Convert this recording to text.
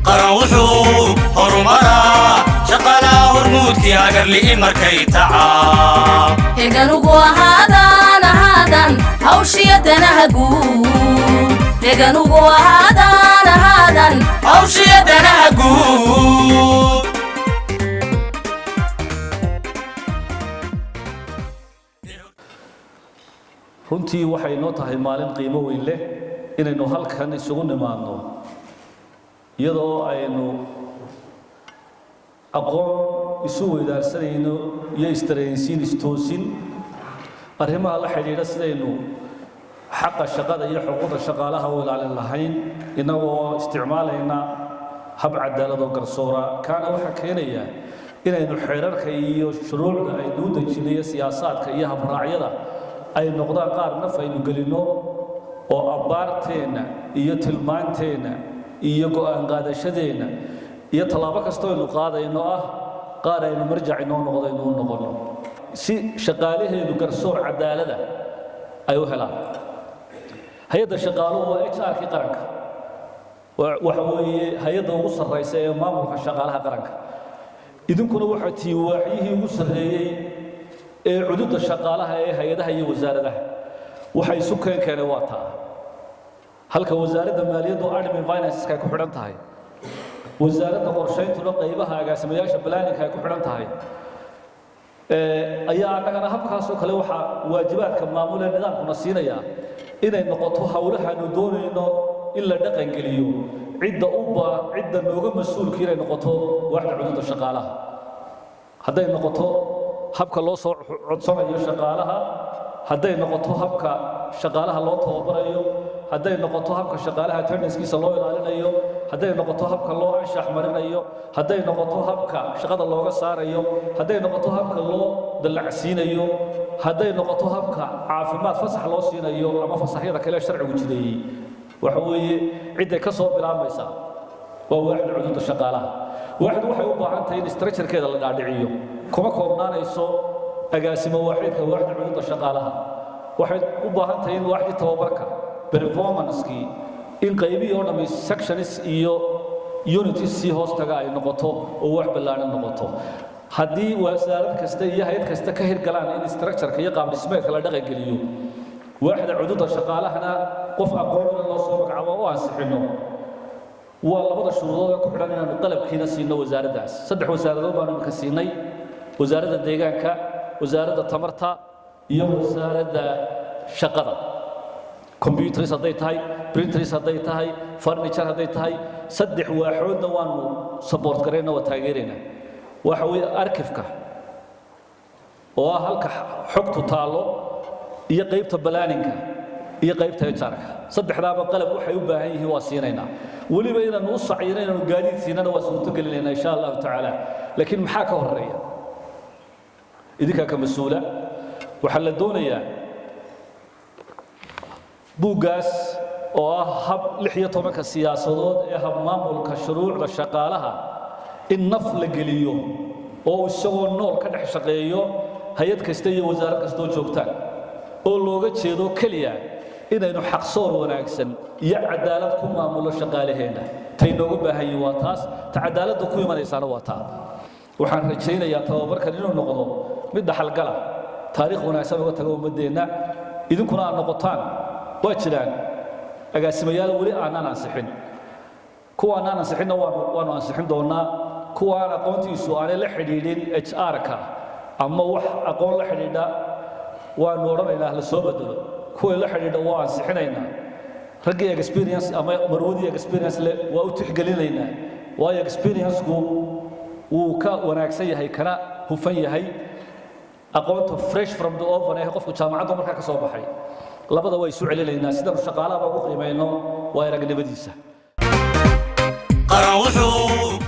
Qaran wuxuu horumaraa shaqalaa hormuudkii hagarli'i markay tacaa. Heganugu ahaadaan ahaadan hawshiya danaha guud, heganugu ahaadaan ahaadan hawshiya danaha guud. Runtii waxay noo tahay maalin qiimo weyn leh inaynu halkan isugu nimaadno, iyadoo aynu aqoon isu weydaarsanayno iyo isdareensiin, istoosin arrimaha la xidhiidha sidaynu xaqa shaqada iyo xuquuqda shaqaalaha u ilaalin lahayn, innagoo isticmaalayna hab cadaalad oo garsoora. Kaana waxaa keenaya inaynu xeerarka iyo shuruucda aynu u dejinayo, siyaasaadka iyo habraacyada ay noqdaan qaar naf aynu gelinno oo abbaarteenna iyo tilmaanteenna iyo go'aan qaadashadeenna iyo tallaabo kastoo aynu qaadayno ah qaar aynu marjac inoo noqdo aynu u noqonno, si shaqaalaheedu garsoor cadaalada ay u helaan. Hay-adda shaqaaluhu waa HR-kii qaranka, waxa weeye hay-adda ugu sarraysa ee maamulka shaqaalaha qaranka. Idinkuna waxaa tihiin waaxyihii ugu sarreeyey ee cududda shaqaalaha ee hay-adaha iyo wasaaradaha. Waxa isu keen keenay waa taa. Halka wasaaradda maaliyaddu admin financeska ay ku xidhan tahay, wasaaradda qorshayntuna qaybaha agaasimayaasha planninka ay ku xidhan tahay, ayaa annagana habkaasoo kale waxaa waajibaadka maamul ee nidaamkuna siinaya inay noqoto howlahaanu doonayno in la dhaqangeliyo cidda u baa cidda nooga mas-uulka inay noqoto waaxda cududda shaqaalaha. Hadday noqoto habka loo soo codsanayo shaqaalaha, hadday noqoto habka shaqaalaha loo tababarayo, hadday noqoto habka shaqaalaha attendancekiisa loo ilaalinayo, hadday noqoto habka loo anshax marinayo, hadday noqoto habka shaqada looga saarayo, hadday noqoto habka loo dallacsiinayo, hadday noqoto habka caafimaad fasax loo siinayo ama fasaxyada kale ee sharcigu jideeyey, waxa weeye cidday ka soo bilaabmaysaa waa waaxda cududda shaqaalaha. Waaxdu waxay u baahan tahay in structurekeeda la dhaadhiciyo. Kuma koobnaanayso agaasimo waaxidka waaxda cududda shaqaalaha. Waxay u baahan tahay in waaxdii tababarka, performancekii, in qaybihii oo dhammi sections iyo unities si hoos taga ay noqoto oo wax ballaaran noqoto. Haddii wasaarad kasta iyo hay-ad kasta ka hirgalaan in structureka iyo qaab dhismeedka la dhaqangeliyo, waaxda cududda shaqaalahana qof aqoon leh loo soo magacaabo oo ansixino, waa labada shuruudood ee ku xidhan inaanu qalabkiina siino wasaaraddaas. Saddex wasaaradood baanu imika siinay: wasaaradda deegaanka, wasaaradda tamarta iyo wasaaradda shaqada. Computers hadday tahay, printers hadday tahay, furniture hadday tahay, saddex waaxoodna waanu support garayna, waa taageeraynaa. Waxa weeye archiveka oo ah halka xogtu taallo, iyo qaybta planninga, iyo qaybta HR-ka. Saddexdaaba qalab waxay u baahan yihiin waa siinaynaa. Weliba inaanu u sacyino inaanu gaadiid siinana waa suurtogelinaynaa, insha Allahu tacaala. Laakiin maxaa ka horeeya? Idinkaa ka mas-uula. Waxaa la doonayaa buuggaas oo ah hab 16-ka siyaasadood ee habmaamulka shuruucda shaqaalaha in naf la geliyo oo isagoo nool ka dhex shaqeeyo hay-ad kasta iyo wasaarad kastoo joogtaan, oo looga jeedo keliya inaynu xaqsoor wanaagsan iyo cadaalad ku maamullo shaqaalaheenna. Tay nooga baahan yihin waa taas, ta cadaaladda ku imanaysaana waa taa. Waxaan rajaynayaa tababarkan inuu noqdo mid dhaxalgala, taariikh wanaagsan uga taga ummaddeenna, idinkuna aad noqotaan. Waa jiraan agaasimayaal weli aanaan ansixin. Kuwa aanaan ansixinna waanu ansixin doonaa. Kuwa aan aqoontiisu aanay la xidhiidhin HR-ka ama wax aqoon la xidhiidha, waanu odhanaynaa la soo bedelo. Kuwa la xidhiidha waa ansixinaynaa. Raggii experience ama marwadii experience leh waa u tixgelinaynaa, waayo experience-ku wuu ka wanaagsan yahay kana hufan yahay aqoonta fresh from the oven ee qofku jaamacaddu markaa ka soo baxay. Labada waa isu celinaynaa sidanu shaqaalahaba ugu qiimayno waa aragnimadiisa. Qaran wuxuu